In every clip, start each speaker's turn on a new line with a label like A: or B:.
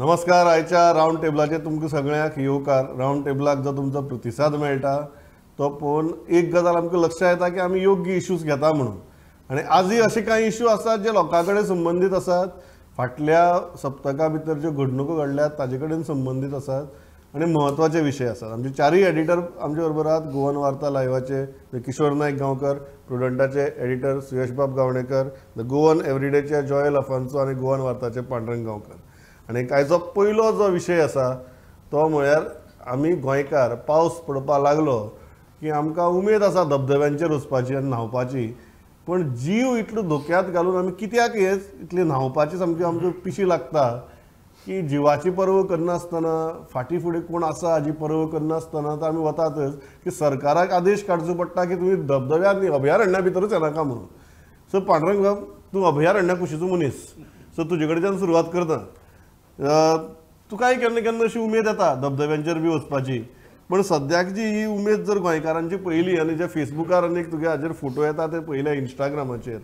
A: नमस्कार. आयच्या रावंड टेबलाचेर तुमकां सगळ्यांक येवकार. रावंड टेबलाक जो तुमचो प्रतिसाद मेळटा तो पळोवन एक गजाल आमकां लक्षात येता की आमी योग्य इश्यूज घेता म्हणून. आनी आजूय अशे कांय इश्यू आसात जे लोकां कडेन संबंदीत आसात, फाटल्या सप्तका भितर ज्यो घडणुको घडल्यात ताजे कडेन संबंदीत आसात आनी म्हत्वाचे विशय आसात. आमचे चारूय एडिटर आमचे बरोबर आहात. गोवन वार्ता लायव्हाचे किशोर नायक गांवकर, प्रुडंटाचे एडिटर सुयशबाब गावणेकर, the Goan एवरीडेचे जॉयल अफान्सो आनी गोवन वार्ताचे पांडुरंग गांवकर. आनी आयचो पयलो जो विशय आसा तो म्हळ्यार आमी गोंयकार पावस पडपाक लागलो की आमकां उमेद आसा धबधब्यांचेर वचपाची आनी न्हांवपाची, पण जीव इतलो धोक्यांत घालून आमी कित्याक हे इतली न्हांवपाची सामकी आमकां पिशी लागता की जिवाची पर्व करनासतना, फाटीं फुडें कोण आसा हाजी पर्व करनासतना तर आमी वतातच की सरकाराक आदेश काडचो पडटा की तुमी धबधब्यांत न्ही अभयारण्या भितरूच येनाका म्हणून. सो पांडुरंग बाब, तूं अभयारण्या कुशीचो मनीस, सो तुजे कडच्यान सुरवात करता. तुकाय केन्ना केन्ना अशी उमेद येता धबधब्यांचेर बी वचपाची, पण सद्याक जी ही उमेद जर गोंयकारांची पयली आनी जे फेसबुकार आनी तुगे हाजेर फोटो येता ते पयल्या इंस्टाग्रामाचेर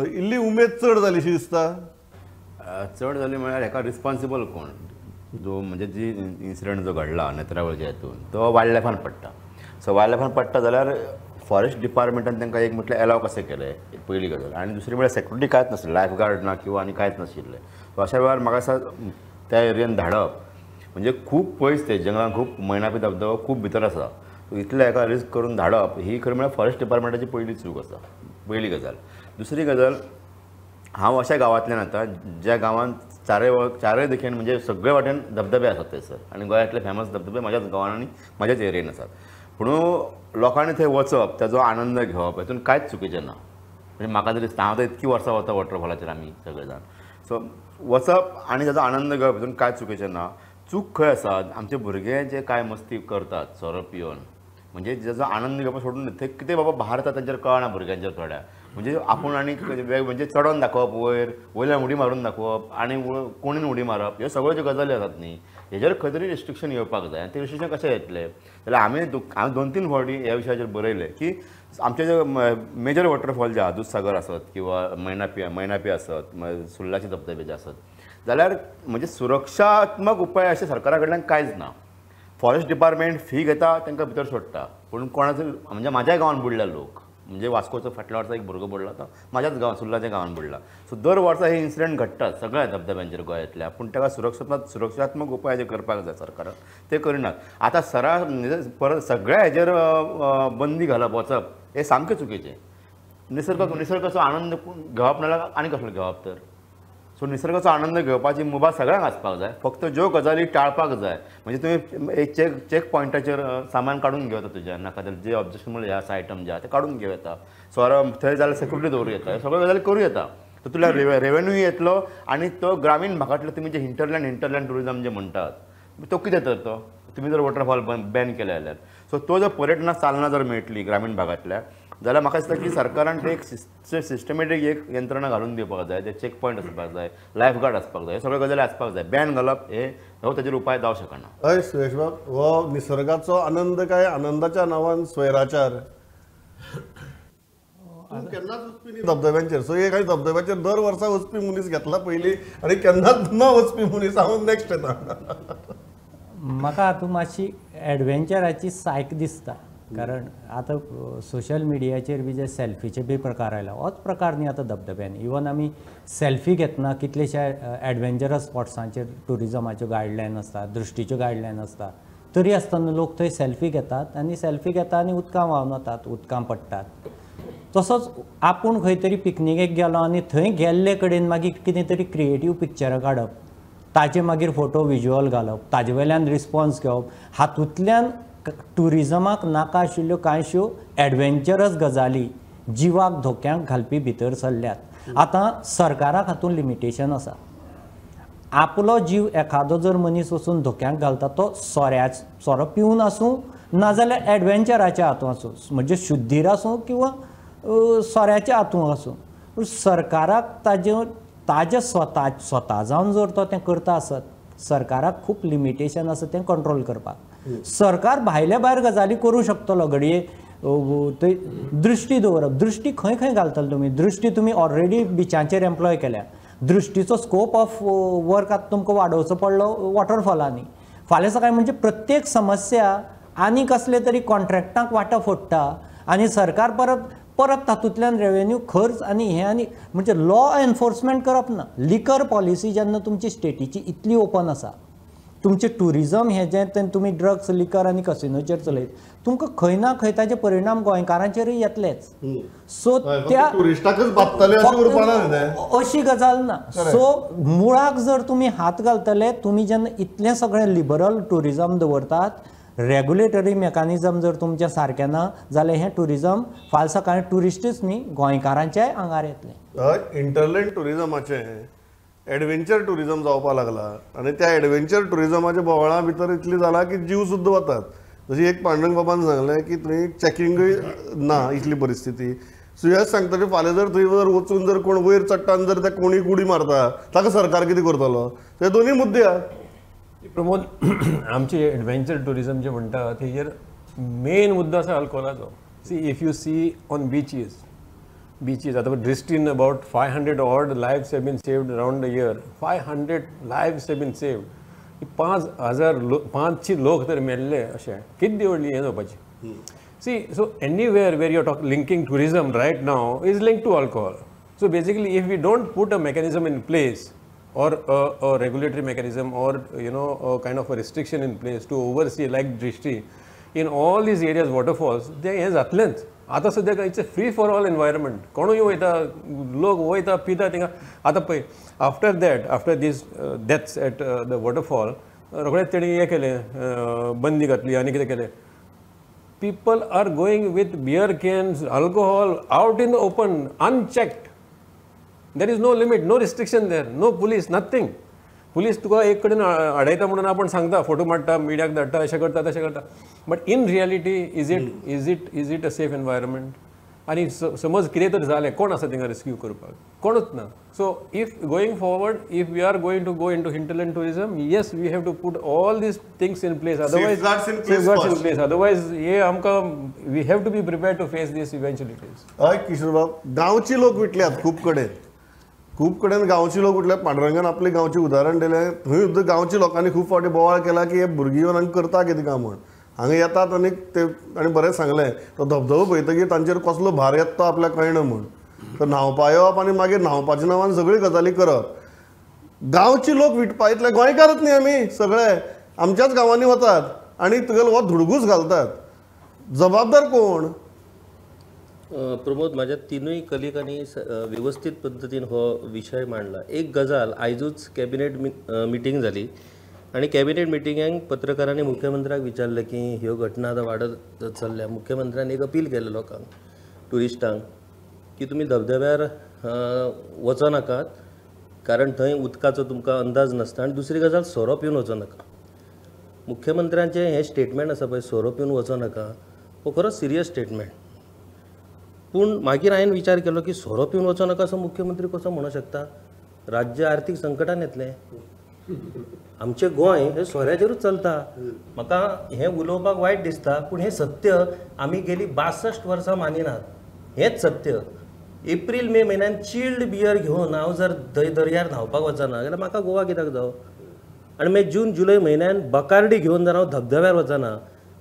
A: इल्ली उमेद चड जालीशी दिसता.
B: चड जाली म्हळ्यार हेका रिस्पॉन्सिबल कोण, जो म्हणजे जी इन्सिडंट जो घडला नेत्रावळच्या हितून तो वायल्ड लायफान पडटा. सो वायल्ड लायफान पडटा जाल्यार फॉरेस्ट डिपार्टमेंटान तांकां एक म्हटल्यार एलाव कशें केलें पयली गजाल, आनी दुसरी म्हळ्यार सेक्युरिटी कांयच नासली, लायफ गार्ड ना किंवा आनी कांयच नाशिल्लें. सो अशा वेळार म्हाका दिसता त्या एरियन धाडप म्हणजे खूब पयस, ते जंगलान खूब मैनापी धबधबो खूब भितर आसा, इतले हेका रिस्क करून धाडप ही खरें म्हळ्यार फॉरेस्ट डिपार्टमेंटाची पयली चूक आसा, पयली गजाल. दुसरी गजाल, हांव अशा गांवांतल्यान येता ज्या गांवांत चारय दिकेन म्हणजे सगळे वाटेन धबधबे आसात थंयसर, आनी गोंयांतले फेमस धबधबे म्हज्याच गांवान आनी म्हज्याच एरियेन आसात. पूण लोकांनी थंय वचप, ताजो आनंद घेवप हेतून कांयच चुकीचें ना. म्हणजे म्हाका तरी दिसता, हांव आतां इतकीं वर्सां वता वॉटरफॉलाचेर आमी सगळे जाण, सो वचप आनी ताजो आनंद घेवप हेतून कांयच चुकीचें ना. चूक खंय आसा, आमचे भुरगे जे कांय मस्ती करतात सोरो पिवन, म्हणजे जाचो आनंद घेवपाक सोडून थंय कितें बाबा भार येता तांचेर कळना भुरग्यांचेर थोड्या, म्हणजे आपूण आनी म्हणजे चडोन दाखोवप, वयर वयल्यान उडी मारून दाखोवप आनी कोणीन उडी मारप, ह्यो सगळ्यो ज्यो गजाली आसात न्ही हेजेर खंय तरी रिस्ट्रिक्शन येवपाक जाय. आनी तें रिस्ट्रिक्शन कशें येतलें जाल्यार हांवें 2-3 फावटी ह्या विशयाचेर बरयलें की आमचे जे मेजर वॉटरफॉल जे आहा, दुधसागर आसत किंवा मैनापी आसत, सुर्लाचे धबधबे जे आसत, जाल्यार म्हणजे सुरक्षात्मक उपाय अशे सरकारा कडल्यान कांयच ना. फॉरेस्ट डिपार्टमेंट फी घेता, तांकां भितर सोडटा, पूण कोणाचो म्हणजे म्हाज्या गांवान बुडल्या लोक, म्हणजे वास्कोचो फाटल्या वर्सा एक भुरगो बुडला तो म्हाज्याच गांवान, सुर्लाच्या गांवान बुडला. सो दर वर्सा हे इन्सिडंट घडटात सगळ्या धबधब्यांचेर गोंयांतल्या, पूण ताका सुरक्षात्मक उपाय जे करपाक जाय सरकारान ते करिनात. आतां सरा परत सगळ्या हेजेर बंदी घालप वचप हें सामकें चुकीचें. निसर्गाचो आनंद घेवप नाल्यार आनी कसलो घेवप तर. सो निसर्गाचो आनंद घेवपाची मुभा सगळ्यांक आसपाक जाय, फक्त ज्यो गजाली टाळपाक जाय. म्हणजे तुमी एक चॅक पॉयंटाचेर सामान काडून घेवं येता तुज्या, नाका जाल्यार जे ऑब्जेक्शनेबल हे आसा आयटम जे आसा ते काडून घेवं येता, सोरो थंय जाल्यार सेक्युरिटी दवरूं येता, ह्यो सगळ्यो गजाली करूं येता. तर तुला रेवेन्यू येतलो आनी तो ग्रामीण भागांतलो तुमी जे हिंटरलँड ट्युरिजम जे म्हणटात तो कितें तर तो तुमी जर वॉटरफॉल बॅन केले जाल्यार, सो तो जर पर्यटनाक चालना जर मेळटली ग्रामीण भागांतल्या जाल्यार म्हाका दिसता की सरकारान ते एक सिस्टमॅटीक एक यंत्रणा घालून दिवपाक जाय, जे चॅक पॉयंट आसपाक जाय, लायफ गार्ड आसपाक जाय, हे सगळ्यो गजाली आसपाक जाय. बॅन घालप हे हो ताजेर उपाय जावं शकना.
A: हय सुयशबाब, हो निसर्गाचो आनंद काय आनंदाच्या नांवान स्वैराचार? केन्नाच वचपी न्ही धबधब्यांचेर. सो एक धबधब्याचेर दर वर्सा वचपी मनीस घेतला पयलीं आनी केन्नाच न वचपी मनीस हांव नॅक्स्ट येता.
C: म्हाका हातूंत मातशी एडवेंचराची सायक दिसता, कारण आतां सोशल मिडियाचेर बी जे सेल्फीचे बी प्रकार आयला होच प्रकार न्ही आतां धबधब्यांनी. इवन आमी सेल्फी घेतना कितलेशे एडवेंचरस स्पॉट्सांचेर ट्युरिजमाच्यो गायडलायन आसता, दृश्टीच्यो गायडलायन आसता, तरी आसतना लोक थंय सेल्फी घेतात आनी सेल्फी घेता आनी उदकां व्हांवन वतात, उदकां पडटात. तसोच आपूण खंय तरी पिकनिकेक गेलो आनी थंय गेल्ले कडेन मागीर कितें तरी क्रिएटीव पिक्चरां काडप, ताजे मागीर फोटो विज्युअल घालप, ताजे वयल्यान रिस्पॉन्स घेवप, हातूंतल्यान ट्युरिजमाक नाका आशिल्ल्यो कांयश्यो एडवेंचरस गजाली जिवाक धोक्यांक घालपी भितर सरल्यात. आतां सरकाराक हातूंत लिमिटेशन आसा. आपलो जीव एखादो जर मनीस वचून धोक्यांक घालता तो सोरो पिवन आसूं नाजाल्यार एडवेंचराच्या हातूंत आसूं, म्हणजे शुद्धीर आसूं किंवा सोऱ्याच्या हातूंत आसूं, पूण सरकाराक ताजे स्वता जावन जर तो तें करता आसत, सरकाराक खूब लिमिटेशन आसा तें कंट्रोल करपाक. सरकार भायल्या भायर गजाली करूं शकतलो, घडये दृष्टी दवरप. दृष्टी खंय खंय घालतले तुमी? दृष्टी तुमी ऑलरेडी बिचांचेर एम्प्लॉय केल्या. दृश्टीचो स्कोप ऑफ वर्क आतां तुमकां वाडोवचो पडलो वॉटरफॉलांनी. फाल्यां सकाळीं म्हणजे प्रत्येक समस्या आनी कसले तरी कॉन्ट्रॅक्टांक वांटो फोडटा आनी सरकार परत परत तातूंतल्यान रेवेन्यू खर्च आनी हें आनी म्हणजे लॉ एनफोर्समेंट करप ना. लिकर पॉलिसी जेन्ना तुमची स्टेटीची इतली ओपन आसा, तुमचें ट्युरिजम हें जें तुमी ड्रग्स लिकर आनी कसिनोचेर चलयत, तुमकां खंय ना खंय ताजे परिणाम गोंयकारांचेरूय येतलेच. सो त्या अशी गजाल ना. सो मुळाक जर तुमी हात घालतले, तुमी जेन्ना इतलें सगळें लिबरल ट्युरिजम दवरतात, रेगुलेटरी मेकॅनिजम जर तुमचें सारकें ना जाल्यार हें ट्युरिजम फाल्यां सकाळीं ट्युरिस्टूच न्ही गोंयकारांच्याय आंगार येतलें.
A: हिंटरलँड ट्युरिजमाचें एडवेंचर ट्युरिजम जावपाक लागला आनी त्या एडवेंचर ट्युरिजमाच्या बोवाळा भितर इतली जाला की जीव सुद्दां वतात. जशी एक पांडुरंग बाबान सांगलें की थंय चॅकिंगूय ना इतली परिस्थिती. सुयश सांगता की फाल्यां जर थंय जर वचून जर कोण वयर चडटा जर त्या कोणी उडी मारता ताका सरकार कितें करतलो? ते दोनूय मुद्दे आहा.
D: प्रमोद, आमचे एडवेंचर ट्युरिजम जे म्हणटा तेजेर मेन मुद्दो आसा अल्कोहोलाचो. See if you see on beaches, beaches आतां ड्रिस्टीन about 500 odd lives have been saved around the year. 500 lives have been saved. 5,000 500 लोक तर मेल्ले अशें कितली व्हडली हें जावपाची. See so anywhere where you are linking tourism right now is link to alcohol. So basically if we don't put a mechanism in place or a regulatory mechanism or you know a kind of a restriction in place to oversee like Drishti in all these areas waterfalls, ते हें जातलेंच. आतां सद्याक it's a free for all environment. कोणूय वयता, लोक वयता पिता थिंगा. आतां पळय after that, after these deaths at the waterfall, रोखडेच तेणी हें केलें, बंदी घातली आनी कितें केलें. People are going with beer cans, alcohol out in the open, unchecked. There is no limit, no restriction there, no police, nothing. Police तुका एक कडेन आडयता म्हणून आपण सांगता, फोटो मारता, मिडियाक धाडटा, अशें करता तशें करता. But in reality is it is it is it a safe environment? आनी समज कितें तर जालें, कोण आसा थिंगा रेस्क्यू करपाक? कोणूच ना. So if going forward, if we are going to go into hinterland tourism, yes we have to put all these things in place. Otherwise safeguards in place, otherwise हे आमकां we have to be prepared to face these eventualities.
A: हय किशोर बाब, गांवची लोक विटल्यात खूब कडेन, खूब कडेन गांवची लोक उठले. पांडुरंगान आपले गांवचें उदाहरण दिलें. थंय सुद्दां गांवच्या लोकांनी खूब फावटी बोवाळ केला की हे भुरगीं येवन हांगा करता कितें काय म्हूण. हांगा येतात आनी ते आनी बरें सांगलें, तो धबधबो पळयतकीर तांचेर कसलो भार येता तो आपल्याक कळना म्हूण. तर न्हांवपा येवप आनी मागीर न्हांवपाच्या नांवान सगळी गजाली करप. गांवची लोक विटपा इतले गोंयकारच न्ही आमी, सगळे आमच्याच गांवांनी वतात आनी तुगेलो हो धुडगूस घालतात. जबाबदार कोण?
E: प्रमोद, माझ्या तिनूय कलिकांनी वेवस्थीत पद्दतीन हो विशय मांडला. एक गजाल, आयजूच कॅबिनेट मिटींग जाली आनी कॅबिनेट मिटिंगेक पत्रकारांनी मुख्यमंत्र्याक विचारलें की ह्यो घटना आतां वाडत चल्ल्या. मुख्यमंत्र्यान एक अपील केलें लोकांक, ट्युरिस्टांक, की तुमी धबधब्यार वचो नाकात, कारण थंय उदकाचो तुमकां अंदाज नासता, आनी दुसरी गजाल सोरो पिवन वचो नाका. मुख्यमंत्र्यांचें हें स्टेटमेंट आसा पळय, सोरो पिवन वचो नाका, हो खरोच सिरियस स्टेटमेंट. पूण मागीर हांवें विचार केलो की सोरो पिवन वचो नाका असो मुख्यमंत्री कसो म्हणूंक शकता? राज्य आर्थीक संकटान येतलें, आमचें गोंय हें सोऱ्याचेरूच चलता. म्हाका हें उलोवपाक वायट दिसता, पूण हें सत्य आमी गेली 62 वर्सां मानिनात, हेंच सत्य. एप्रील मे म्हयन्यान चिल्ड बियर घेवन हांव जर दर्यार न्हांवपाक वचना जाल्यार म्हाका गोवा कित्याक जावं? आनी मागीर जून जुलय म्हयन्यान बकार्डी घेवन जर हांव धबधब्यार वचना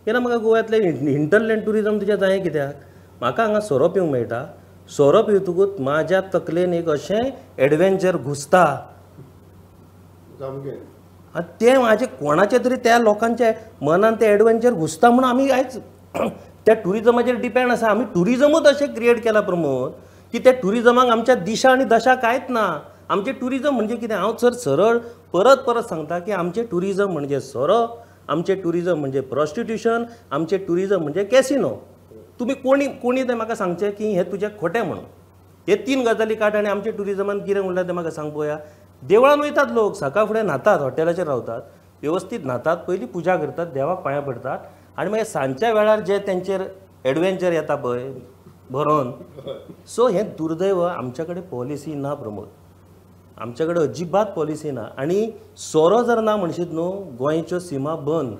E: जाल्यार म्हाका गोव्यांतलें हिंटरलँड ट्युरिजम तुजें जायें कित्याक? म्हाका हांगा सोरो पिवंक मेळटा, सोरो पिवतकूच म्हाज्या तकलेन एक अशें एडवेंचर घुसता आनी तें म्हाजें कोणाचें तरी त्या लोकांच्या मनान तें एडवेंचर घुसता म्हणून आमी आयज त्या ट्युरिजमाचेर डिपेंड आसा. आमी ट्युरिजमूच अशें क्रिएट केलां प्रमोद की त्या ट्युरिजमाक आमच्या दिशा आनी दशा कांयच ना. आमचें ट्युरिजम म्हणजे कितें? हांव सर सरळ परत परत सांगता की आमचें ट्युरिजम म्हणजे सोरो, आमचें ट्युरिजम म्हणजे प्रॉस्टिट्युशन, आमचें ट्युरिजम म्हणजे कॅसिनो. तुमी कोणी कोणी तें म्हाका सांगचें की हें तुजें खोटें म्हणून. हे तीन गजाली काड आनी आमच्या ट्युरिजमान कितें उरलां तें म्हाका सांग पळोवया. देवळान वयतात लोक, सकाळ फुडें न्हातात, हॉटेलाचेर रावतात, वेवस्थीत न्हातात, पयलीं पुजा करतात, देवाक पांयां पडतात आनी मागीर सांजच्या वेळार जे तेंचेर एडवेंचर येता पळय भरोन. सो हें दुर्दैव, आमच्या कडेन पॉलिसी ना प्रमोद, आमच्या कडेन अजिबात पॉलिसी ना. आनी सोरो जर ना म्हणशीत न्हू, गोंयच्यो सीमा बंद.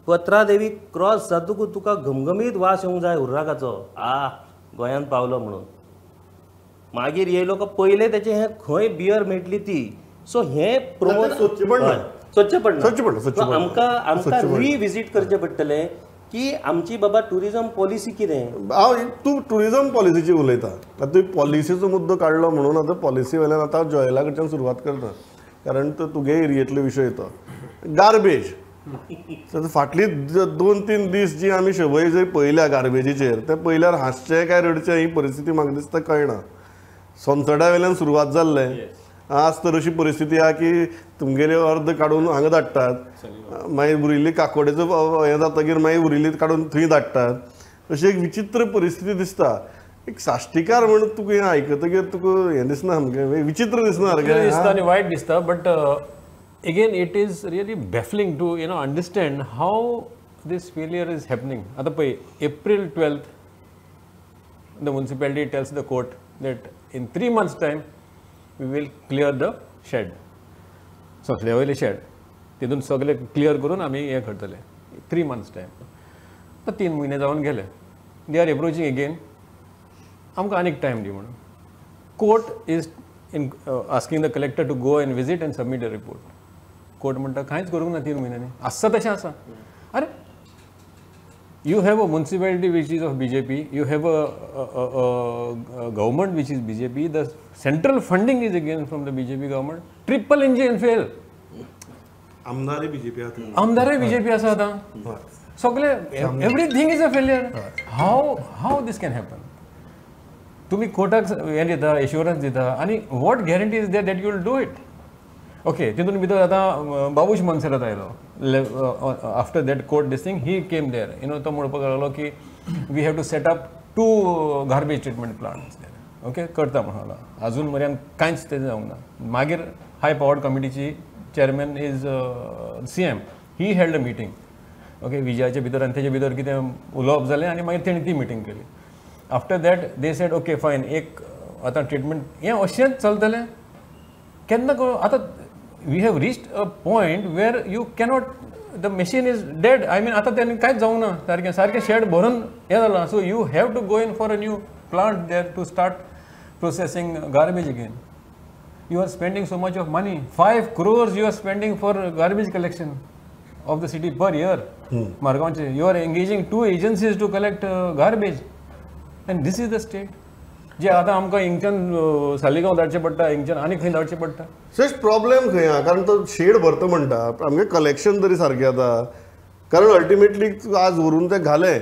E: पत्रादेवी क्रॉस जातकूच तुका घमघमीत वास येवंक जाय हुर्राकाचो, आ गोंयांत पावलो म्हणून. मागीर येयलो का पयले तेचें हें खंय बियर मेळटली ती. सो हें प्रमोद
A: सोदचें पडना,
E: सोदचें पडना. आमकां आमकां रिविजीट करचें पडटलें की आमची बाबा ट्युरिजम पॉलिसी कितें.
A: हांव तूं ट्युरिजम पॉलिसीची उलयता, आतां तुवें पॉलिसीचो मुद्दो काडलो म्हणून आतां पॉलिसी वयल्यान आतां जॉयला कडच्यान सुरवात करता, कारण तो तुगे एरियेंतलो विशय तो गार्बेज. फाटली 2-3 दीस जी आमी शबय जर पळयल्या गार्बेजीचेर, ते पळयल्यार हांसचें काय रडचें ही परिस्थिती म्हाका दिसता कळना. सोनसडा वयल्यान सुरवात जाल्लें, आज तर अशी परिस्थिती आहा की तुमगेले अर्द काडून हांगा धाडटात, मागीर उरिल्ली काकोडेचो हें जातकीर मागीर उरिल्ली काडून थंय धाडटात. अशी एक विचित्र परिस्थिती दिसता. एक साश्टीकार म्हणून तुका हें आयकतकीर तुका हें दिसना, सामकें विचित्र दिसना,
D: सारकें दिसता आनी वायट दिसता. But again it is really baffling to you know understand how this failure is happening. आतां पळय, April 12 the municipality tells the court that in 3 months time we will clear the shed. सगळे वयले शेड तितून सगळे clear करून आमी हें करतले 3 months time. आतां 3 म्हयने जावन गेले, they are approaching again, आमकां आनीक टायम दी म्हणून. Court is in asking the collector to go and visit and submit a report. Court म्हणटा कांयच करूंक ना 3 म्हयन्यांनी, आसा तशें आसा. अरे you have a municipality which is of BJP, you have a government which is BJP, the central funding is again from the BJP government, triple engine fail.
A: आमदारय BJP आसा,
D: आमदारय BJP आसा आतां, सगळे everything is a failure. How this can happen? तुमी कोर्टाक हें दिता, एश्योरन्स दिता, आनी what guarantee is that you will do it? Okay, तितून भितर आतां बाबूश मोन्सेरात आयलो. After that court this thing he came there, you know, तो म्हणपाक लागलो की we have to set up 2 garbage treatment plants there. Okay, करता म्हणून अजून मेरेन कांयच तें जावंक ना. मागीर हाय powered कमिटीची chairman is CM, he held a meeting. Okay, विजयाच्या भितर आनी तेजे भितर कितें उलोवप जालें आनी मागीर तेणी ती मिटींग केली. After that they said okay fine, एक आतां ट्रिटमेंट हें अशेंच चलतलें केन्ना आतां. We have reached a point where you cannot, the machine is dead. I mean, आता त्यांनी कांयच जावंक ना, सारकें सारकें शेड भरून हें जालां. So you have to go in for a new plant there to start processing garbage again. You are spending so much of money, 5 crores you are spending for garbage collection of the city per year. मारगांवचे you are engaging 2 agencies to collect garbage, and this is the state. जे आतां आमकां हिंगच्यान सालिगांव धाडचें पडटा, हिंगच्यान आनी खंय धाडचें पडटा.
A: So problem खंय आहा, कारण तो शेड भरता म्हणटा, आमगे कलेक्शन तरी सारकें जाता, कारण अल्टिमेटली आज व्हरून ते घाले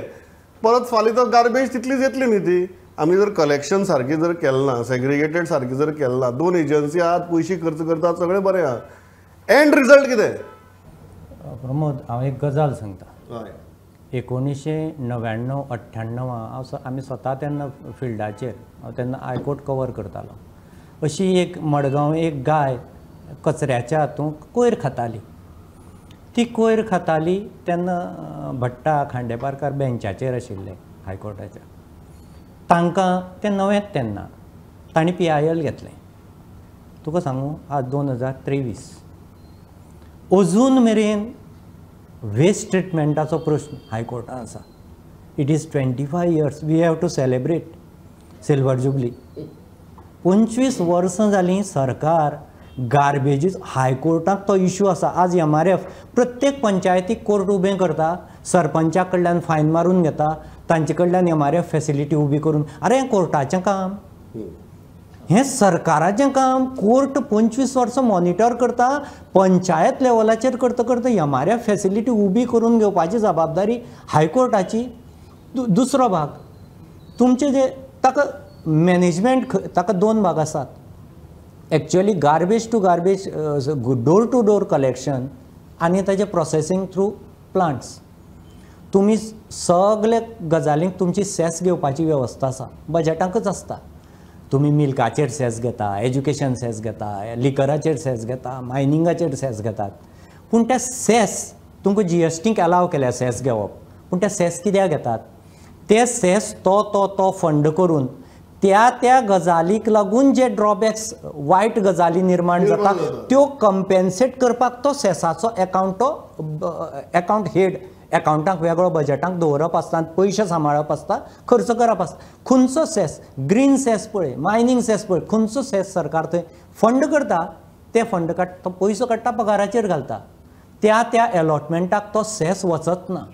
A: परत फाल्यां तो गार्बेज तितलीच येतली न्ही ती. आमी जर कलेक्शन सारकें जर केलें ना, सेग्रिगेटेड सारकें जर केलें ना, 2 एजन्सी आहात, पयशे खर्च करतात, सगळें बरें आहा, एंड रिजल्ट कितें?
C: प्रमोद, हांव एक गजाल सांगता. 1999-98 हांव आमी स्वता तेन्ना फिल्डाचेर, हांव तेन्ना हायकोर्ट कवर करतालो. अशी एक मडगांव एक गाय कचऱ्याच्या हातूंत कोयर खाताली. ती कोयर खाताली तेन्ना भट्टा खांडेपारकार बेंचाचेर आशिल्ले हायकोर्टाच्या. तांकां तें नवेंच तेन्ना तांणी PIL घेतलें. तुका सांगू, आज 2023 अजून मेरेन वेस्ट ट्रिटमेंटाचो प्रश्न हायकोर्टान आसा. It is 25 years, we have to celebrate silver jubilee. 25 वर्सां जालीं सरकार गार्बेजीस हायकोर्टाक तो इशू आसा. आज MRF प्रत्येक पंचायतीक कोर्ट उबें करता, सरपंचा कडल्यान फायन मारून घेता, तांचे कडल्यान MRF facility उबी करून. अरे हें कोर्टाचें काम, हें सरकाराचें काम. कोर्ट 25 वर्सां मॉनिटर करता, पंचायत लेवलाचेर करता करता MRF facility उबी करून घेवपाची जबाबदारी हायकोर्टाची. दुसरो भाग तुमचे जे ताका मॅनेजमेंट, ताका 2 भाग आसात. Actually garbage to garbage, door to door collection आनी ताजें प्रोसेसींग थ्रू प्लांट्स. तुमी सगळे गजालींक तुमची सेस घेवपाची वेवस्था आसा, बजेटाकच आसता. तुमी मिल्काचेर सेस घेता, एज्युकेशन सेस घेता, लिकराचेर सेस घेता, मायनिंगाचेर सेस घेतात. पूण ते सेस तुमकां GSTक एलाव केल्या सेस घेवप, पूण ते सेस कित्याक घेतात? ते सेस तो तो तो फंड करून त्या त्या गजालीक लागून जे ड्रॉबॅक्स, वायट गजाली निर्माण जाता त्यो कंपेन्सेट करपाक तो सेसाचो एकावंट, तो एकावंट हेड एकावंटाक वेगळो बजेटाक दवरप आसता, पयशे सांबाळप आसता, खर्च करप आसता. खंयचो सेस, ग्रीन सेस पळय, मायनींग सेस पळय, खंयचो सेस सरकार थंय फंड करता, ते फंड काडटा, तो पयसो काडटा पगाराचेर घालता, त्या त्या एलॉटमेंटाक तो सेस वचत ना.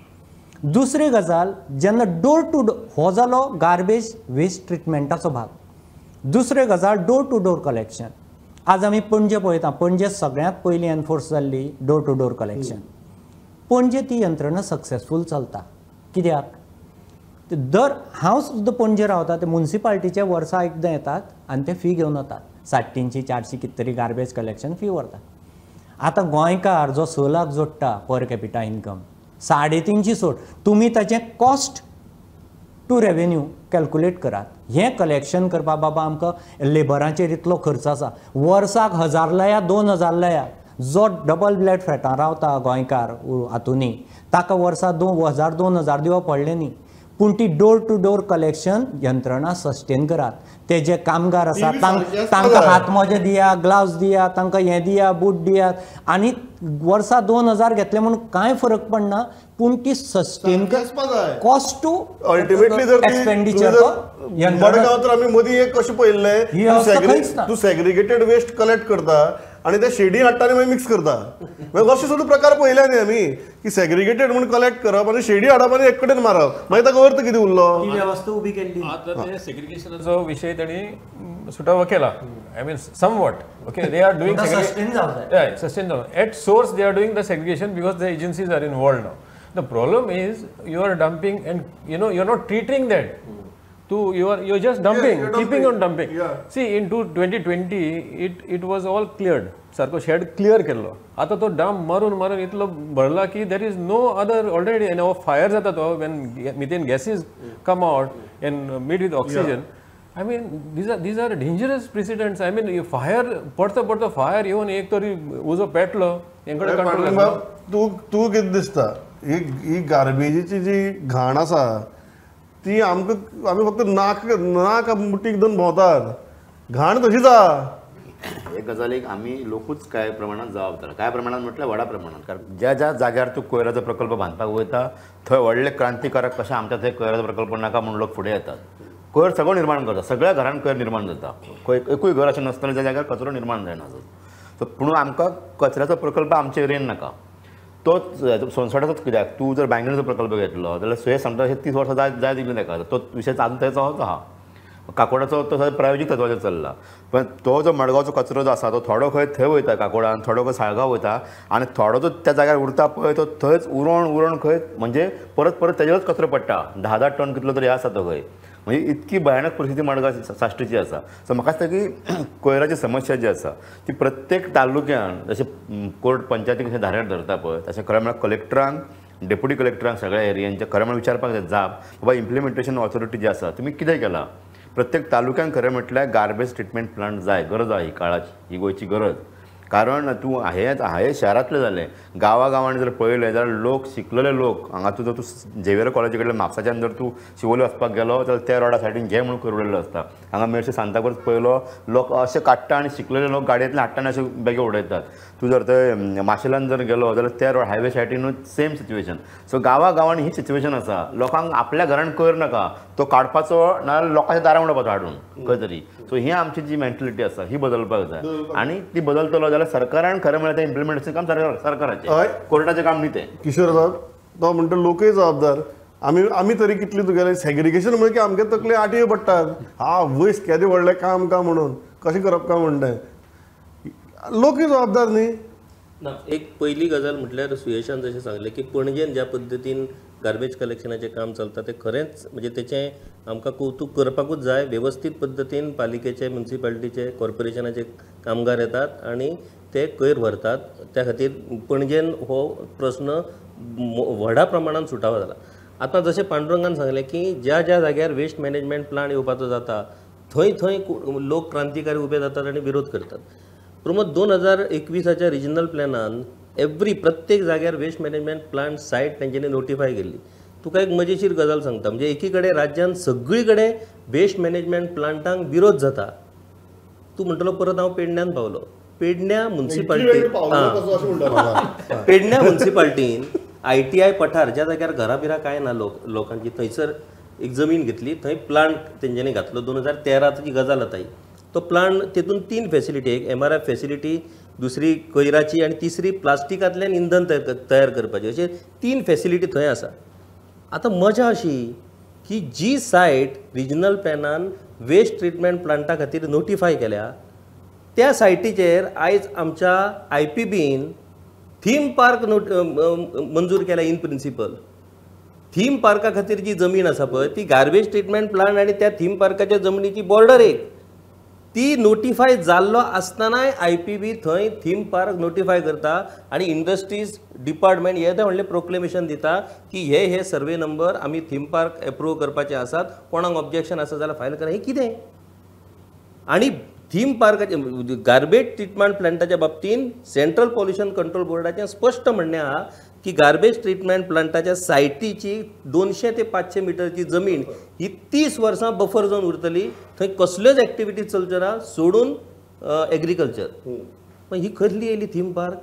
C: दुसरी गजाल, जेन्ना डोर टू डोर हो जालो गार्बेज वेस्ट ट्रिटमेंटाचो भाग. दुसरी गजाल डोर टू डोर कलेक्शन. आज आमी पणजे पळयता, पणजे सगळ्यांत पयलीं एनफोर्स जाल्ली door to door collection. Panaji ती यंत्रणा सक्सेसफूल चलता. कित्याक दर हांव सुद्दां पणजे रावता, ते मुन्सिपाल्टीचे वर्सा एकदां येतात आनी ते फी घेवन वतात, 350 400 कितें तरी गार्बेज कलेक्शन फी व्हरतात. आतां गोंयकार जो 6 लाख जोडटा पर कॅपिटा इन्कम, 350 सोड, तुमी ताचें कॉस्ट टू रेवेन्यू कॅल्कुलेट करात. हें कलेक्शन करपा बाबा आमकां लेबरांचेर इतलो खर्च आसा, वर्साक 1000 लाया 2000 लाया. जो डबल ब्लॅड फ्लॅटान रावता गोंयकार हातूंनी ताका वर्सा 2000 2000 दिवप पडलें न्ही, पूण ती डोर टू डोर कलेक्शन यंत्रणा सस्टेन करात. ते जे कामगार आसा तांकां हात मोजे दिया, ग्लावज दिया, तांकां हें दिया, बूट दियात, आनी वर्सा 2000 घेतले म्हणून कांय फरक पडना, पूण ती सस्टेन कॉस्ट टू
A: अल्टिमेटली जर
C: एक्सपेंडिचर.
A: मडगांव तर आमी मदीं एक कशें पळयल्लें, तूं सेग्रिगेटेड वेस्ट कलेक्ट करता आनी ते शेडी हाडटा आनी मागीर मिक्स करता. मागीर अशे सुद्दां प्रकार पळयले न्ही आमी की सेग्रिगेटेड म्हूण कलेक्ट करप आनी शेडी हाडप आनी एक कडेन मारप, मागीर ताका अर्थ कितें उरलो?
C: ही वेवस्था उबी केल्ली.
D: आतां ते सेग्रिगेशनाचो विशय तांणी सुटावो केला, I mean somewhat okay, they are doing
C: sustain जावं,
D: सस्टेन जावं. At source they are doing the segregation because the agencies are involved now. The problem is you are dumping and you know you are not treating that. You are just dumping, yes, keeping on dumping.
A: Yeah.
D: See, in 2020 it was all cleared. सारको shade clear केल्लो. आतां तो dump मारून मारून इतलो भरला की there is no other already. And fire जाता तो when methane gases come out and meet with oxygen. I mean these are dangerous precedents. I mean fire पडता पडता फायर येवन एक तरी उजो पेटलो हेंकडे कंट्रोल.
A: तूं तूं कितें दिसता ही गार्बेजीची जी घाण आसा ती आमकां आमी फक्त नाक नाक मुठीक धरून भोंवतात, घाण तशीच आहा.
B: हे गजालीक आमी लोकूच कांय प्रमाणात जबाबदार, कांय प्रमाणात म्हटल्यार व्हडा प्रमाणात, कारण ज्या ज्या जाग्यार तूं कोयराचो प्रकल्प बांदपाक वयता थंय व्हडले क्रांतिकारक कशें आमच्या थंय कोयराचो प्रकल्प नाका म्हूण लोक फुडें येतात. कोयर सगळो निर्माण करता, सगळ्या घरान कोयर निर्माण जाता, एकूय घर अशें नासतना ज्या जाग्यार कचरो निर्माण जायना. सो पूण आमकां कचऱ्याचो प्रकल्प आमचे एरियेन नाका. तो सोनसडाचोच कित्याक, तूं जर बांगड्याचो प्रकल्प घेतलो जाल्यार सुयेश सांगता अशें 30 वर्सां जाय दिली ताका, तो विशय आजून थंय चलत आहा. काकोडाचो तो प्रायोजीक तत्वाचेर चल्ला, पण तो जो मडगांवचो कचरो जो आसा तो थोडो खंय थंय वयता काकोडान, थोडो खंय साळगांव वयता आनी थोडो जो त्या जाग्यार उरता पळय तो थंयच उरण उरण खंय म्हणजे परत परत तेजेरच कचरो पडटा. 10-10 टन कितलो तरी आसा तो खंय, म्हणजे इतकी भयानक परिस्थिती मडगांव साश्टीची आसा. सो म्हाका दिसता की कोयराची समस्या जी आसा ती प्रत्येक तालुक्यान जशें कोर्ट पंचायती कशें धाऱ्यार धरता पळय तशें खरें म्हळ्यार कलेक्टरांक, डेप्युटी कलेक्टरांक सगळ्या एरियांच्या खरें म्हळ्यार विचारपाक जाय जाप, बाबा इम्प्लिमेंटेशन ऑथॉरिटी जी आसा तुमी कितें केलां. प्रत्येक तालुक्यान खरें म्हटल्यार गार्बेज ट्रिटमेंट प्लांट जाय, गरज आहा ही काळाची, ही गोंयची गरज. कारण तूं हें शहरांतलें जालें, गांवा गांवांनी जर पळयलें जाल्यार लोक शिकलेले लोक हांगा तूं जर तूं झेवियर कॉलेजी कडल्यान म्हापसाच्यान जर तूं शिवोली वचपाक गेलो जाल्यार त्या रोडा सायडीन घे म्हणून करुलेलो आसता. हांगा मेरशे सांताक्रूज पळयलो लोक अशे काडटा आनी शिकलेले लोक गाडयेंतल्यान हाडटा आनी अशे बेगे उडयतात. तूं जर थंय माशेलान जर गेलो जाल्यार त्या रोड हायवे सायडीनूच सेम सिच्युएशन. सो गांवा गांवांनी ही सिच्युएशन आसा, लोकांक आपल्या घरान कोयर नाका, तो काडपाचो नाजाल्यार लोकांच्या दारां उडोवपाचो हाडून खंय तरी. सो ही आमची जी मेंटलिटी आसा ही बदलपाक जाय आनी ती बदलतलो जाल्यार सरकारान खरें म्हळ्यार तें इम्प्लिमेंटेशन काम सरकाराचें, कोर्टाचें काम न्ही तें.
A: किशोर साहेब तो म्हणटा लोकय जबाबदार, आमी आमी तरी कितली तुगेलें सेग्रिगेशन म्हळ्यार की आमगे तकले आटयो पडटात, हा वयस केदें व्हडलें काम का म्हणून कशें करप काय म्हणटा, लोकय जबाबदार न्ही.
E: ना, एक पयली गजाल म्हटल्यार सुयेशान जशें सांगलें की पणजेन ज्या पद्दतीन गार्बेज कलेक्शनाचें काम चलता तें खरेंच म्हणजे तेचें आमकां कौतूक करपाकूच जाय. वेवस्थीत पद्दतीन पालिकेचे, म्युनिसिपालिटीचे, कॉर्पोरेशनाचे कामगार येतात आनी ते कोयर व्हरतात. त्या खातीर पणजेन हो प्रस्न व्हडा प्रमाणान सुटावो जाला. आतां जशें पांडुरंगान सांगलें की ज्या ज्या जाग्यार वेस्ट मॅनेजमेंट प्लांट येवपाचो जाता थंय थंय लोक क्रांतिकारी उबे जातात आनी विरोध करतात. प्रमोद, 2021 रिजनल प्लॅनान एवरी प्रत्येक जाग्यार वेस्ट मॅनेजमेंट प्लांट सायट तेंच्यांनी नोटिफाय केल्ली. तुका एक मजेशीर गजाल सांगता, म्हणजे एकी कडेन राज्यान सगळी कडेन वेस्ट मॅनेजमेंट प्लांटांक विरोध जाता. तूं म्हणटलो परत हांव पेडण्यान पावलो. पेडण्या मुन्सिपाल्टी, पेडण्या मुन्सिपाल्टीन ITI पठार ज्या जाग्यार घरां बिरां कांय ना लोकांची थंयसर एक जमीन घेतली थंय प्लांट तेंच्यांनी घातलो 2013ची गजाल आतां ही. तो प्लांट तेतून 3 फॅसिलिटी, एक MRF facility, दुसरी कोयराची आनी तिसरी प्लास्टिकांतल्यान इंधन तयार करपाची, अशे 3 फॅसिलिटी थंय आसा. आतां मजा अशी की जी सायट रिजनल प्लॅनान वेस्ट ट्रिटमेंट प्लांटा खातीर नोटिफाय केल्या त्या सायटीचेर आयज आमच्या IPBन थीम पार्क मंजूर केल्या इन प्रिंसिपल. थीम पार्का खातीर जी जमीन आसा पळय ती गार्बेज ट्रिटमेंट प्लांट आनी त्या थीम पार्काच्या जमनीची बॉर्डर एक, ती नोटिफाय जाल्लो आसतनाय IPB थंय थीम पार्क नोटिफाय करता आनी इंडस्ट्रीज डिपार्टमेंट येदें व्हडलें प्रोक्लेमेशन दिता की हे हे सर्वे नंबर आमी थीम पार्क एप्रूव करपाचे आसात, कोणाक ऑब्जेक्शन आसा जाल्यार फायल करा. हें कितें? आनी थीम पार्काचे गार्बेज ट्रिटमेंट प्लांटाच्या बाबतीन सेंट्रल पॉल्युशन कंट्रोल बोर्डाचें स्पश्ट म्हणणें आहा की गार्बेज ट्रिटमेंट प्लांटाच्या सायटीची 200 ते 500 मिटरची जमीन ही 30 वर्सां बफर झोन उरतली, थंय कसल्योच एक्टिविटीज चलच्यो ना सोडून एग्रीकल्चर. पण ही कसली येयली थीम पार्क?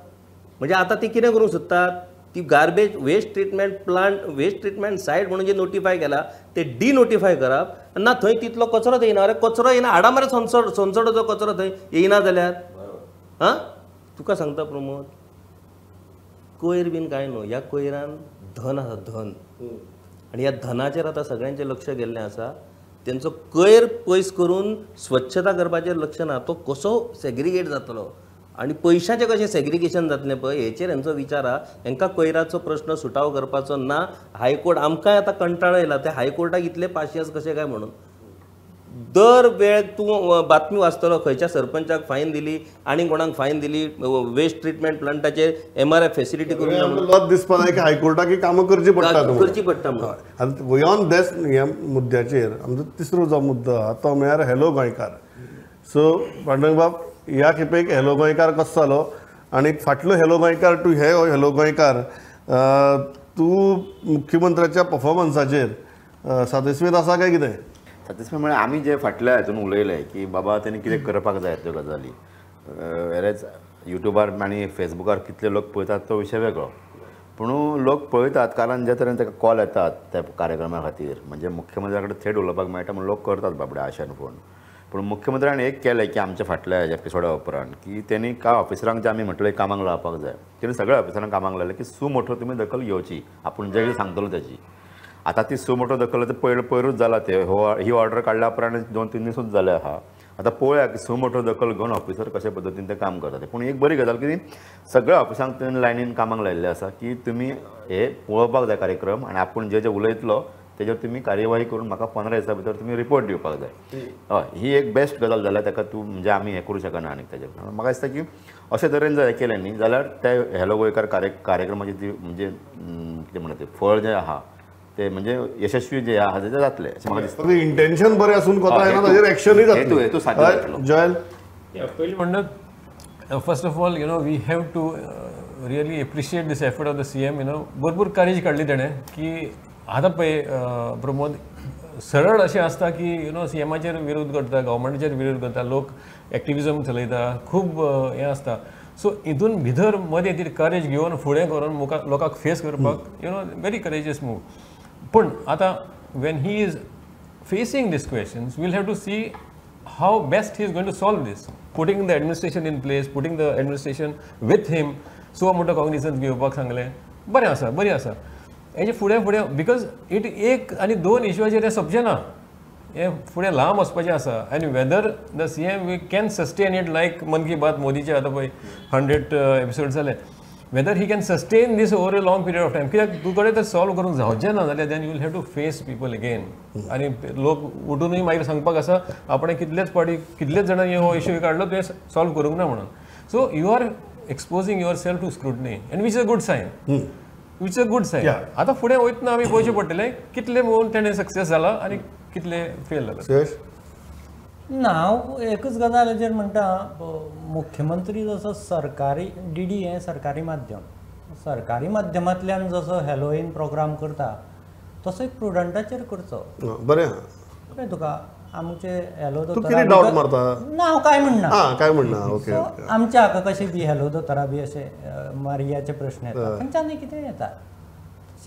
E: म्हणजे आतां ती कितें करूंक सोदतात, ती garbage waste treatment plant waste treatment site म्हणून जे नोटिफाय केला ते डिनोटिफाय करप ना, थंय तितलो कचरो येयना. अरे कचरो येयना, हाडा मरे सोनसडोचो कचरो थंय येयना जाल्यार. हां तुका सांगता प्रमोद, कोयर बीन कांय न्हू, ह्या कोयरान धन आसा, धन. आनी ह्या धनाचेर आतां सगळ्यांचें लक्ष गेल्लें आसा. तेंचो कोयर पयस करून स्वच्छता करपाचेर लक्ष ना, तो कसो सेग्रिगेट जातलो आनी पयशाचें कशें सेग्रिगेशन जातलें पळय हेचेर हेंचो विचार आहा. हेंकां कोयराचो प्रश्न सुटावो करपाचो ना. हायकोर्ट आमकांय आतां कंटाळो येयला ते हायकोर्टाक इतले पाशियेंस कशें काय म्हणून. दर वेळ तूं बातमी वाचतलो खंयच्या सरपंचाक फायन दिली आनी कोणाक फायन दिली वेस्ट ट्रिटमेंट प्लांटाचेर MRF facility करून
A: लज दिसपा जाय की हायकोर्टाक कामां करची पडटा,
E: करची पडटा म्हणून.
A: आनी बियॉन्ड दॅट ह्या मुद्द्याचेर आमचो तिसरो जो मुद्दो आहा तो म्हळ्यार हॅलो गोंयकार. सो पांडुरंग बाब, ह्या खेपेक हॅलो गोंयकार कसो जालो आनी फाटलो हॅलो गोंयकार टू हे हॅलो गोंयकार, तूं मुख्यमंत्र्याच्या पफॉर्मन्साचेर सातिस्फायड आसा काय कितें?
B: सॅटिस्फाय म्हळ्यार आमी जे फाटल्या हातून उलयले की बाबा तेणी कितें करपाक जाय त्यो गजाली, वेरेज युट्यूबार आनी फेसबुकार कितले लोक पळयतात तो विशय वेगळो, पूण लोक पळयतात कारण जे तरेन ताका कॉल येतात त्या कार्यक्रमा खातीर, म्हणजे मुख्यमंत्र्या कडेन थेट उलोवपाक मेळटा म्हूण लोक करतात बाबडे आशेन फोन. पूण मुख्यमंत्र्यान एक केलें की आमच्या फाटल्या एपिसोडा उपरांत की तेणी कांय ऑफिसरांक जे आमी म्हटलें कामाक लावपाक जाय, तेणी सगळ्या ऑफिसरांक कामाक लायलें की सुमोठो तुमी दखल घेवची, आपूण जें कितें सांगतलो तेजी. आतां ती सुमोठो दखल ते पयरूच जाला, ते ही ऑर्डर काडल्या उपरांत 2-3 दिसूच जाले आहा. आतां पळोवया की सुमोठो दखल घेवन ऑफिसर कशे पद्दतीन ते काम करता. पूण एक बरी गजाल की सगळ्या ऑफिसांक तेणी लायनीन कामाक लायिल्लें आसा की तुमी हे पळोवपाक जाय कार्यक्रम आनी आपूण जे जे उलयतलो तेजेर तुमी कार्यवाही करून म्हाका 15 दिसां भितर तुमी रिपोर्ट दिवपाक जाय. हय, ही एक बेस्ट गजाल जाल्या, ताका तूं म्हणजे आमी हें करूं शकना. आनी ताजेर म्हाका दिसता की अशे तरेन जर हें केलें न्ही जाल्यार त्या हॅलो गोंयकार कार्यक्रमाची ती म्हणजे कितें म्हणटा तें फळ जें आहा ते म्हणजे यशस्वी जे आहा ते जातलें अशें म्हाका दिसता.
A: इंटेन्शन बरें आसून कोता येना, ताजेर एक्शनूय जातलें,
B: हेतू साध्य जातलो.
A: जॉयल,
D: पयलीं म्हणटात first of all you know we have to really appreciate this effort of the CM. You know भरपूर करेज काडली तेणें की आतां पळय प्रमोद, सरळ अशें आसता की you know CMाचेर विरोध करता, गव्हर्मेंटाचेर विरोध करता, लोक एक्टिविजम चलयता, खूब हें आसता. सो हितून भितर मदें ती करेज घेवन फुडें करून मुखार लोकांक फेस करपाक you know very courageous move. पूण आतां when he is facing these questions, we'll have to see how best he is going to solve this, putting the administration in place, putting the administration with him. So मोठो कॉग्निजन्स घेवपाक सांगलें, बरें आसा, बरें आसा. हेजे फुडें फुडें because it एक आनी 2 इश्यूचेर हें सोंपचें ना, हें फुडें लांब वचपाचें आसा. आनी whether the CM we can sustain it like Mann Ki Baat मोदीचे आतां पळय 100 एपिसोड जाले, whether he can sustain this over a long period of time. कित्याक तूं कडेन तर सॉल्व करूंक जावचें ना जाल्यार then you will have to face people again. आनी लोक उठुनूय मागीर सांगपाक आसा आपणें कितलेच फावटी कितलेच जाणांनी हो इश्यू काडलो तुवें सॉल्व करूंक ना म्हणून. So you are exposing yourself to scrutiny and which is a good sign, which is a good sign. आतां फुडें वयतना आमी पळोवचें पडटलें कितले म्हणून तेणें सक्सेस जाला आनी कितले फेल जाला.
C: ना, हांव एकच गजालीचेर म्हणटा, मुख्यमंत्री जसो सरकारी डीडी हें सरकारी माध्यम, सरकारी माध्यमांतल्यान जसो हॅलोईन प्रोग्राम करता तसो एक प्रुडंटाचेर करचो.
A: बरें
C: कळ्ळें तुका? आमचे हॅलो
A: तूं कितें डावट मारता?
C: ना, हांव कांय म्हणना.
A: आं, कांय म्हणना, ओके.
C: आमच्या हाका कशें बी हॅलो दोतोरा बी अशे मारियाचे प्रश्न येता, खंयच्यानूय कितें येता.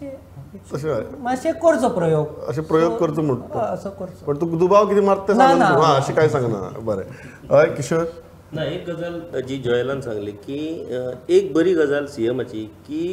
C: मातशें करचो प्रयोग,
A: अशें प्रयोग करचो म्हणटा
C: असो करचो.
A: पण तुका दुबाव कितें मारता सांगना, अशें कांय सांगना. बरें हय किशोर.
E: ना एक गजाल जी जोएलान सांगली की एक बरी गजाल सीएमाची की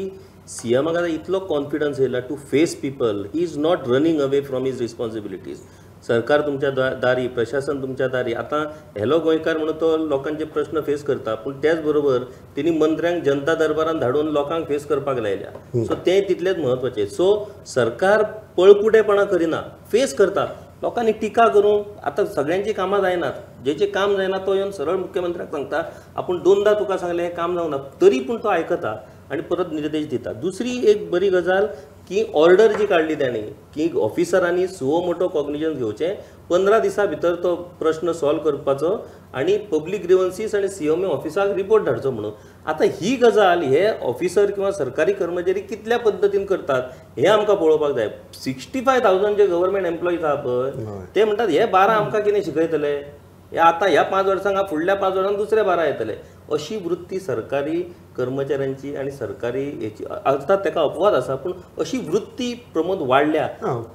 E: सीएमाक आतां इतलो कॉन्फिडन्स येयला to face people. He is not running away from his responsibilities. सरकार तुमच्या दारी, प्रशासन तुमच्या दारी. आतां हेलो गोंयकार म्हणून तो लोकांचे प्रश्न फेस करता, पूण त्याच बरोबर तेणी मंत्र्यांक जनता दरबारान धाडून लोकांक फेस करपाक लायल्या. सो तें तितलेंच म्हत्वाचें. सो सरकार पळपुटेपणां करिना, फेस करता. लोकांनी टिका करूं आतां सगळ्यांची कामां जायनात, जेचें काम जायना तो येवन सरळ मुख्यमंत्र्याक सांगता आपूण दोनदा तुका सांगलें हें काम जावना, तरी पूण तो आयकता आनी परत निर्देश दिता. दुसरी एक बरी गजाल की ऑर्डर जी काडली तांणी की ऑफिसरांनी सुओ मोटो कॉग्निजन्स घेवचें, 15 दिसां भितर तो प्रश्न सॉल्व करपाचो आनी पब्लीक ग्रिवन्सीस आनी सीएमए ऑफिसाक रिपोर्ट धाडचो म्हणून. आतां ही गजाल हे ऑफिसर किंवा सरकारी कर्मचारी कितल्या पद्दतीन करतात हें आमकां पळोवपाक जाय. 65,000 जे गव्हर्मेंट एम्प्लॉईज आहा पळय ते म्हणटात हे 12 आमकां कितें शिकयतले, हे आतां ह्या 5 वर्सांक फुडल्या 5 वर्सांक दुसरे 12 येतले. अशी वृत्ती सरकारी कर्मचाऱ्यांची आनी सरकारी हेची अर्थात ताका अपवाद आसा, पूण अशी वृत्ती प्रमोद वाडल्या.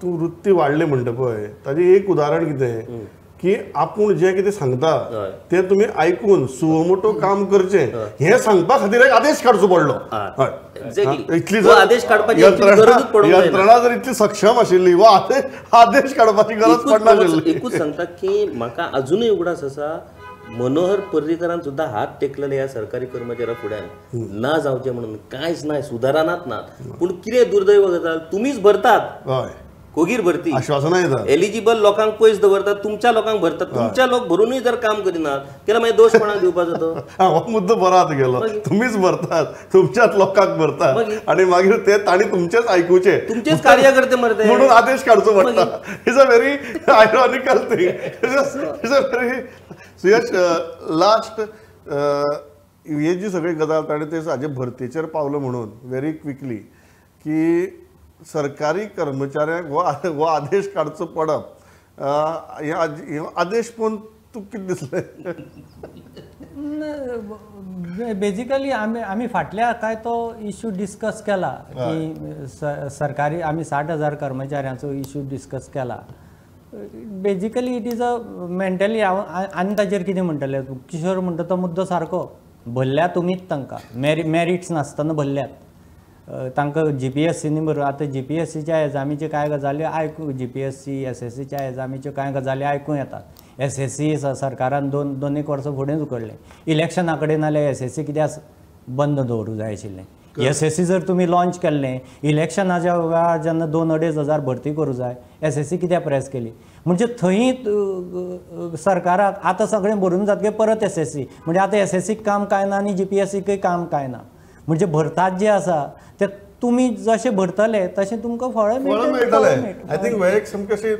A: तूं वृत्ती वाडली म्हणटा पळय ताजें एक उदाहरण कितें की आपूण जें कितें सांगता तें तुमी आयकून सुवमोटो काम करचें हें सांगपा खातीर एक आदेश काडचो पडलो. इतली
E: आदेश काडपाची
A: यंत्रणा जर इतली सक्षम आशिल्ली वा आदेश काडपाची गरज पडनाशिल्ली.
E: एकूच सांगता की म्हाका अजुनूय उगडास आसा मनोहर पर्रीकरान सुद्दां हात टेकलेले ह्या सरकारी कर्मचाऱ्या फुड्यान ना जावचें म्हणून, कांयच ना, सुदारणात ना. पूण कितें दुर्दैव गजाल, तुमीच भरतात कोगीर भरती,
A: आश्वासनां येतात,
E: एलिजिबल लोकांक पयस दवरतात, तुमच्या लोकांक भरतात. तुमच्या लोक भरुनूय जर काम करिनात जाल्यार मागीर दोश कोणाक दिवपाचो तो?
A: हो मुद्दो बरो आतां गेलो. तुमीच भरतात, तुमच्याच लोकांक भरतात आनी मागीर ते तांणी तुमचेच आयकुचें,
E: तुमचेच कार्यकर्ते मरते
A: म्हणून आदेश काडचो पडटा. It's a very ironical thing. It's a very Suyash. Last हे जी सगळी गजाल ताणें ते हाजे भरतीचेर पावलो म्हणून व्हेरी क्विकली की सरकारी कर्मचाऱ्यांक हो आदेश काडचो पडप, हे आदेश पळोवन तुका कितें दिसलें?
C: बेजिकली आमी फाटल्या काय तो इश्यू डिस्कस केला की सरकारी आमी 60,000 कर्मचाऱ्यांचो इश्यू डिस्कस केला. Basically it is a mentally हांव आनी ताजेर कितें म्हणटलें, किशोर म्हणटा तो मुद्दो सारको, भरल्या तुमीच तांकां मॅरिट्स नासतना भरल्यात तांकां जीपीएससीनी बरोबर. आतां जीपीएससीच्या एग्जामीच्यो कांय गजाली आयकूं, जीपीएससी एसएससीच्या एग्जामीच्यो कांय गजाली आयकूं येतात. एसएससी सरकारान दोन एक वर्सां फुडें उखडलें, इलेक्शना कडेन नाल्यार एसएससी कित्याक बंद दवरूंक जाय आशिल्लें. एसएससी जर तुमी लॉंच केल्लें इलेक्शनाच्या वेळार जेन्ना 2-2.5 हजार भरती करूं जाय, एसएससी कित्याक प्रेस केली? म्हणजे थंय सरकाराक आतां सगळें भरून जातकीर परत एसएससी, म्हणजे आतां एसएससीक काम कांय ना आनी जीपीएससीकय काम कांय ना. म्हणजे भरतात जे आसा ते तुमी जशें भरतले तशें तुमकां फळ
A: मेळटलें. I think एक सामकें अशें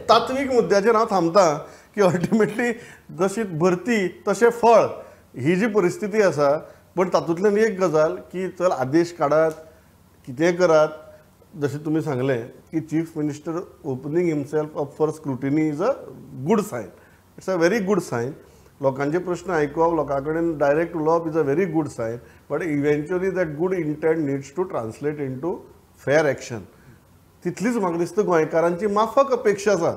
A: तात्वीक मुद्द्याचेर हांव थांबता की अल्टिमेटली जशी भरती तशें फळ ही जी परिस्थिती आसा. पण तातूंतल्यान एक गजाल की चल आदेश काडात, कितेंय करात, जशें तुमी सांगलें की chief minister opening himself up for scrutiny is a good sign. It's a very good sign. लोकांचे प्रश्न आयकुवप, लोकां कडेन डायरेक्ट उलोवप is a very good sign, but eventually that good intent needs to translate into fair action. तितलीच म्हाका दिसता गोंयकारांची माफक अपेक्षा आसा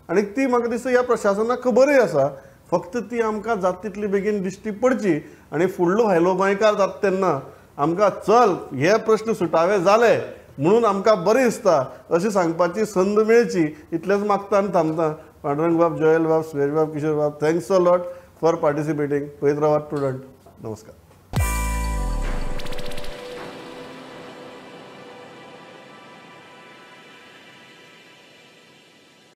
A: आनी ती म्हाका दिसता ह्या प्रशासनाक खबरूय आसा. फक्त ती आमकां जाता तितली बेगीन दिश्टी पडची आनी फुडलो भायलो गोंयकार जाता तेन्ना आमकां चल हे प्रश्न सुटावे जाले म्हणून आमकां बरें दिसता अशें सांगपाची संद मेळची, इतलेंच मागता आनी थांबता. पांडुरंग बाब, जोएल बाब, सुरेश बाब, किशोर बाब, thanks a lot for participating. पळयत रावात प्रुडंट. नमस्कार.